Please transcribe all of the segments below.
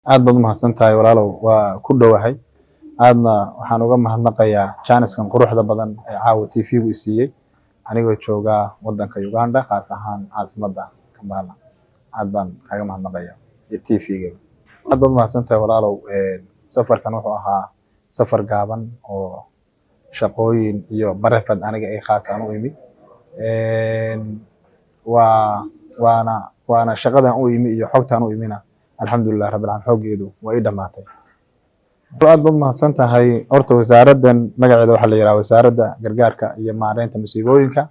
Aad baad umahadsan tahay, walaalow. Waa ku dhowahay. Aadna waxaan uga mahadnaqayaa jaaniskan quruxda badan ee caawa TV-gu i siiyey, anigoo jooga wadanka Uganda, khaas ahaan caasimadda Kampala. Aad baan kaaga mahadnaqaya iyo TV-ga. Aad baad umahadsan tahay, walaalow. Safarkan wuxuu ahaa safar gaaban oo shaqooyin iyo barefad aniga ay khaas aan u imi. Waana shaqadan u imi iyo xogtaan u imina, alxamdulilah rabbil caalamiin, xooggeedu waa ii dhamaatay. Aad baad umahadsan tahay. Horta wasaaraddan magaceeda waxaa la yidhaha Wasaaradda Gargaarka iyo Maareynta Musiibooyinka.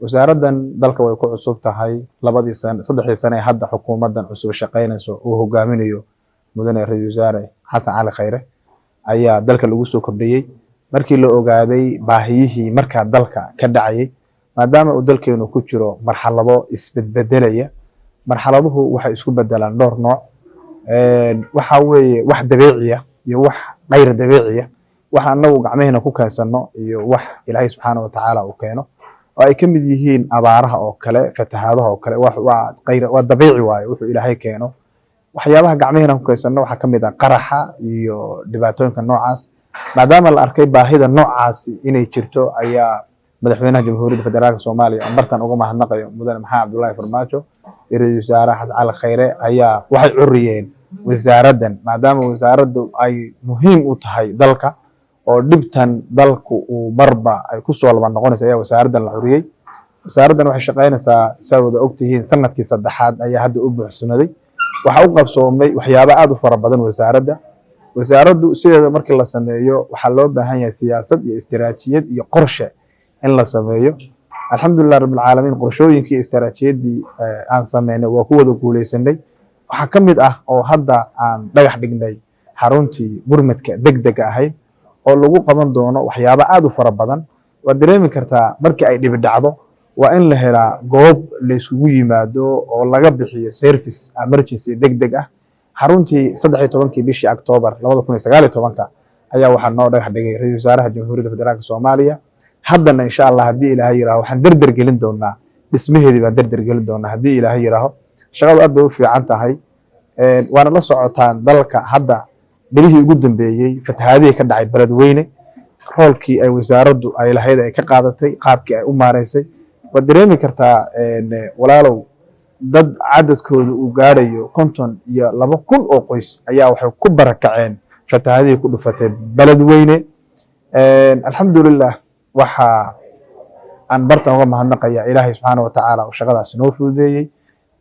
Wasaaraddan dalka way ku cusub tahay. 2dii sane, 3dii sane ee hadda xukuumaddan cusub shaqeynayso, uu hogaaminayo mudane ra-iisul wasaare Xasan Cali Khayre, ayaa dalka lagu soo kordhiyey markii la ogaaday baahiyihii markaa dalka ka dhacayay, maadaama uu dalkeenu ku jiro marxalado isbedbedelaya. Marxaladuhu waxay isku bedelaan dhowr nooc. Waxa weeye wax dabiiciya iyo wax kayr dabiiciya, wax anagu gacmaheena ku keensano iyo wax Ilaahay subxaana watacaala uu keeno, oo ay ka mid yihiin abaaraha oo kale, fatahaadaha oo kale. Waa kayr, waa dabiici waaye wuxuu Ilaahay keeno. Waxyaabaha gacmaheena ku keensano waxaa ka mid ah qaraxa iyo dhibaatooyinka noocaas. Maadaama la arkay baahida noocaasi inay jirto, ayaa madaxweynaha Jamhuuriyadda Federaalka Soomaaliya, aan bartan uga mahadnaqayo, mudane Maxamed Cabdullaahi Farmaajo, iyo ra-iisul wasaare Xasan Cali Khayre, ayaa waxay curiyeen wasaaraddan, maadaama wasaaraddu ay muhiim u tahay dalka oo dhibtan dalku uu marba ay kusoo laba noqonayso, ayaa wasaaraddan la curiyey. Wasaaraddan waxay shaqaynaysaa, saa wada ogtihiin, sanadkii saddexaad ayaa hadda u buuxsamaday. Waxaa u qabsoomay waxyaabo aad u fara badan wasaaradda. Wasaaraddu sideeda markii la sameeyo, waxaa loo baahan yahay siyaasad iyo istiraatiijiyad iyo qorshe in la sameeyo. Alxamdulilah rabbilcaalamiin, qorshooyinkii, istiraatiijiyaddii aan sameynay waa ku wada guuleysanay. Waxaa ka mid ah oo hadda aan dhagax dhignay xaruntii gurmadka degdega ahayd oo lagu qaban doono waxyaabo aad u fara badan. Waad dareemi kartaa, markii ay dhibi dhacdo waa in la helaa goob la isugu yimaado oo laga bixiyo service emergency degdeg ah. Xaruntii 13kii bishii Octoobar 2019ka ayaa waxaa noo dhagax dhigay ra-iisul wasaaraha Jamhuuriyadda Federaalka Soomaaliya. Haddana, insha Allah, haddii Ilaahay yiraaho, waxaan derder gelin doonaa dhismaheedii baan derder gelin doonaa, haddii Ilaahay yiraaho. Shaqadu aad bay u fiican tahay. Waana la socotaan dalka hadda bilihii ugu dambeeyey fatahaadihii ka dhacay Beledweyne, roolkii ay wasaaraddu ay lahayd ay ka qaadatay, qaabkii ay u maareysay. Waad dareemi kartaa, walaalow, dad cadadkooda uu gaadhayo 52,000 oo qoys ayaa waxay ku barakaceen fatahaadihii ku dhufatay Beledweyne. Alxamdulilah, waxa aan bartan uga mahadnaqaya Ilaahay subxaana wa tacaala oo shaqadaas noo fududeeyey.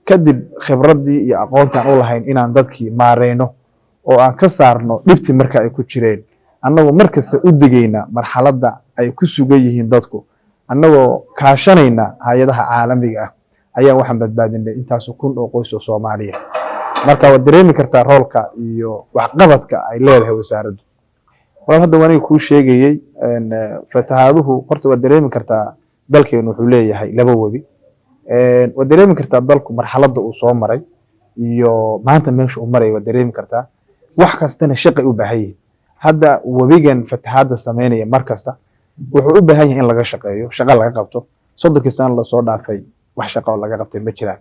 Kadib khibraddii iyo aqoontaan u lahayn inaan dadkii maareyno oo aan ka saarno dhibtii marka ay ku jireen, annagoo markasta u digayna marxaladda ay ku sugan yihiin dadku, annagoo kaashanayna hay-adaha caalamiga ah, ayaa waxaan badbaadinay intaasu kun oo qoys oo Soomaaliya. Marka waad dareemi kartaa roolka iyo waxqabadka ay leedahay wasaaraddu. Walaal, hadda waniga kuu sheegayey fatahaaduhu. Horta waad dareemi kartaa, dalkeenu wuxuu leeyahay laba webi. Waad dareemi kartaa dalku marxaladda uu soo maray iyo maanta meesha uu maray. Waad dareemi kartaa, wax kastana shaqay u baahan yihin. Hadda webigan fatahaadda sameynaya mar kasta wuxuu u baahan yahay in laga shaqeeyo, shaqo laga qabto. 30kii sano lasoo dhaafay wax shaqo oo laga qabtay ma jiraan,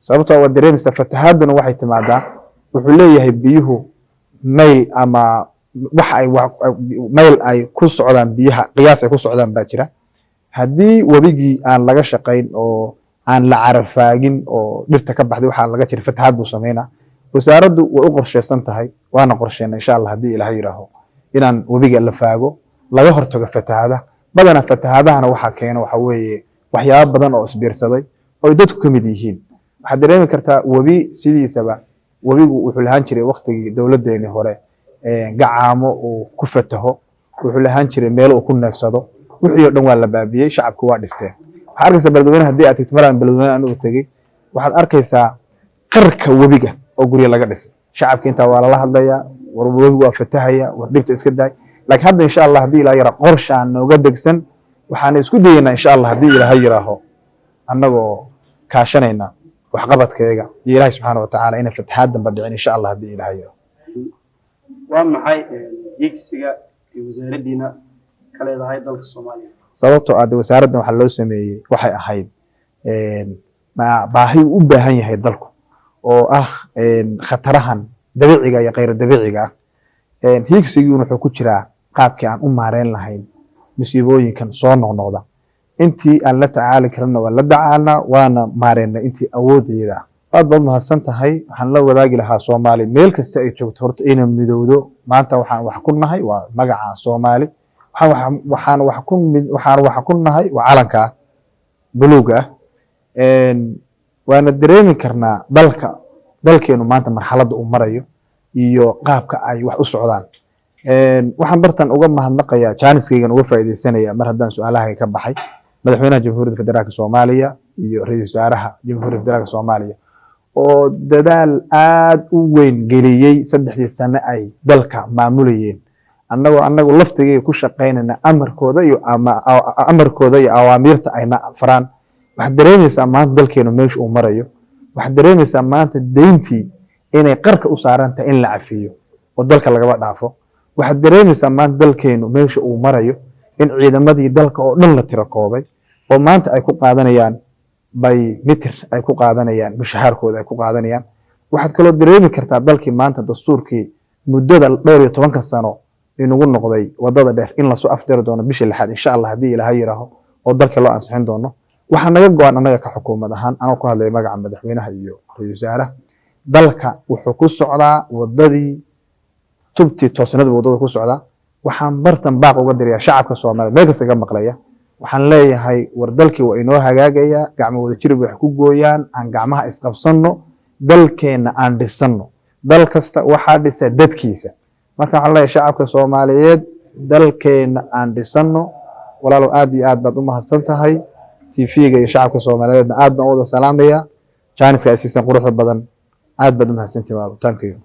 sababtoo waad dareemaysaa fatahaaduna waxay timaadaa, wuxuu leeyahay biyuhu mayl ama wax ay mayl ay ku socdaan biyaha, qiyaas ay ku socdaan baa jira. Haddii webigii aan laga shaqayn oo aan la carafaagin oo dhirta ka baxday waxaa laga jira, fatahaad buu sameynaa. Wasaaraddu way u qorsheysan tahay, waana qorsheyna, insha Allah, haddii Ilaah yidhaaho, inaan webiga la faago, laga hortago fatahaada. Badanaa fatahaadahana waxaa keena waxa weeye waxyaabo badan oo isbiirsaday oo ay dadku ka mid yihiin. Waxaad dareemi kartaa, webi sidiisaba, webigu wuxuu lahaan jiray waqtigii dowladdeeni hore gacaamo uu ku fataho, wuxuu lahaan jiray meel uu ku neefsado. Wixii oo dhan waa la baabiyey, shacabku waa dhisteen. Waxaad arkaysaa Beledweyne haddii aad tagto, maraan Beledweyne anigu tegey, waxaad arkaysaa qarka webiga oo guryo laga dhisay. Shacabka intaa waa lala hadlayaa: war webigu waa fatahaya, war dhibta iska daay. Laakiin hadda, insha Allah, haddii Ilaah yara, qorshaan nooga degsan. Waxaana isku dayeynaa, insha Allah, haddii Ilaahay yiraaho, annagoo kaashanayna waxqabadkeega iyo Ilaahay subxaana wa tacaala, inay fatahaad damba dhicin, insha Allah, haddii Ilaahay yiraaho. Waa maxay hiigsiga ay wasaaraddiina ka leedahay dalka Soomaaliya? Sababtoo ah de wasaaraddan waxaa loo sameeyey waxay ahayd baahi uu u baahan yahay dalku oo ah khatarahan Dabiiciga iyo khayr dabiiciga ah. Hiigsigiina wuxuu ku jiraa qaabkii aan u maareyn lahayn musiibooyinkan soo noqnoqda. Intii aan la tacaali karana waan la tacaalnaa, waana maareynay intii awoodayada ah. Aad baad mahadsan tahay. Waxaan la wadaagi lahaa Soomaali meel kasta ay joogto horta inay midowdo. Maanta waxaan wax ku nahay waa magaca Soomaali. Waxaan wax ku nahay waa calankaas buluuga ah. Waana dareemi karnaa dalkeenu maanta marxaladda uu marayo iyo qaabka ay wax u socdaan. Waxaan bartan uga mahadnaqayaa, jaaniskaygan uga faa'iidaysanaya mar haddaan su-aalahayga ka baxay, Madaxweynaha Jamhuuriyadda Federaalka Soomaaliya iyo Ra-iisul Wasaaraha Jamhuuriyadda Federaalka Soomaaliya oo dadaal aad u weyn geliyey 3dii sano ay dalka maamulayeen, annagoo annagu laftigayga ku shaqaynayna amarkooda iyo ama amarkooda iyo awaamiirta ayna faraan. Waxaad dareemaysaa maanta dalkeenu meesha uu marayo. Waxaad dareemaysaa maanta deyntii inay qarka u saaran tahay in la cafiyo oo dalka lagaba dhaafo. Waxaad dareemaysaa maanta dalkeenu meesha uu marayo in ciidamadii dalka oo dhan la tiro koobay oo maanta ay ku qaadanayaan by mitir, ay ku qaadanayaan mushahaarkooda ay ku qaadanayaan. Waxaad kaloo dareemi kartaa dalkii maanta dastuurkii muddada dhowr iyo tobanka sano inagu noqday wadada dheer in lasoo afjari doono bisha lixaad, insha Allah, haddii Ilaahay yiraaho, oo dalka loo ansixin doono. Waxaa naga go-an annaga ka xukuumad ahaan, anoo ku hadlaya magaca madaxweynaha iyo ra-iisul wasaaraha, dalka wuxuu ku socdaa wadadii tubtii toosnada, wadada ku socdaa. Waxaan bartan baaq uga dirayaa shacabka Soomaaliyed meel kasta iga maqlaya. Waxaan leeyahay, war dalkii waa inoo hagaagayaa. Gacmo wada jir wax ku gooyaan. Aan gacmaha isqabsanno, dalkeenna aan dhisanno. Dal kasta waxaa dhisa dadkiisa. Marka waxaan leeyahay shacabka Soomaaliyeed, dalkeenna aan dhisanno. Walaalow, aad iyo aad baad u mahadsan tahay. TV-ga iyo shacabka Soomaaliyeedna aad baan u wada salaamaya. Jaaniska ay siisan quruxda badan, aad baad u mahadsantihi walaalo. Thank you.